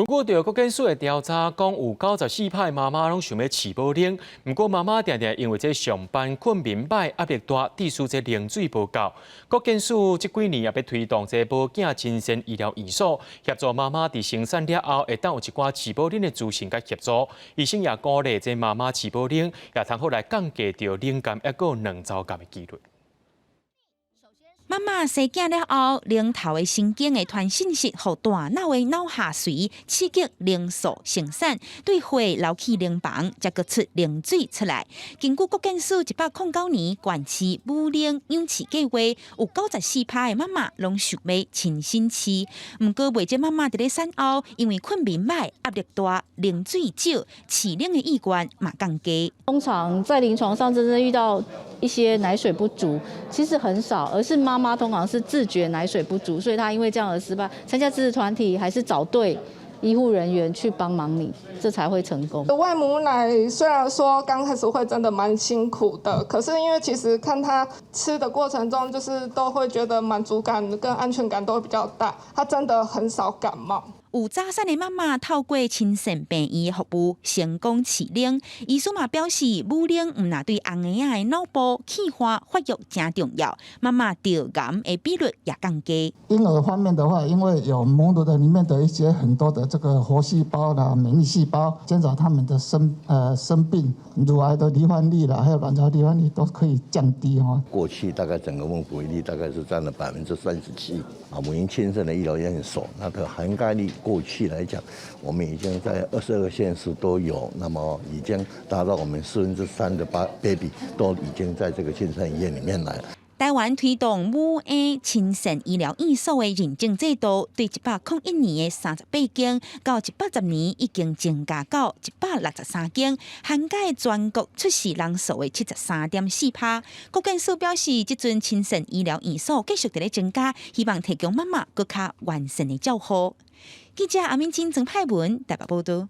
根據著國健署的調查，講有94%媽媽攏想欲飼母奶，毋過媽媽定定因為這上班睏眠䆀、壓力大，致使這奶水無夠。國健署這幾年也欲推動這母囝親善醫療院所，協助媽媽佇生產了後，會當有一寡飼母奶的資訊佮協助。醫生也鼓勵這媽媽飼母奶，也通好來降低著乳癌抑閣卵巢癌的幾率。媽媽生囝了後，奶頭的神經會傳信息予大腦的腦下垂，刺激奶素生產，對血流去奶房，才閣出奶水出來。根據國健署109年全市母奶養飼計劃，有94%的媽媽攏想欲親身飼。毋過，袂少媽媽佇咧產後，因為睏眠䆀、壓力大、奶水少，飼奶的意願嘛降低。通常在臨床上真正遇到一些奶水不足，其實很少，而是媽媽通常是自覺奶水不足，所以她因為這樣而失敗。參加支持團體還是找對醫護人員去幫忙你，這才會成功。餵母奶雖然說剛開始會真的蠻辛苦的，可是因為其實看他吃的過程中，就是都會覺得滿足感跟安全感都會比較大。他真的很少感冒。有早產的媽媽透過親善病院服務成功飼奶，醫師嘛表示，母奶毋但對甕嬰仔的腦部器官發育誠重要，媽媽得癌的比率也降低。嬰兒方面的話，因為有母乳的裡面的一些很多的這個活細胞啦、免疫細胞，減少他們的生病、乳癌的罹患率啦，還有卵巢罹患率都可以降低哈。過去大概整個母乳率大概是佔了37%啊，母嬰親善的醫療院所，那個涵蓋率過去來講，我們已經在22個縣市都有，那麼已經達到我們3/4的 baby 都已經在這個親善醫院裡面來。台灣推動母嬰親善醫療院所的認證制度，對101年的38間，到110年已經增加到163間，涵蓋全國出世人數的73.4%。國健署表示，這陣親善醫療院所繼續佇咧增加，希望提供媽媽閣較完善的照護。記者阿敏金、曾派文台北報道。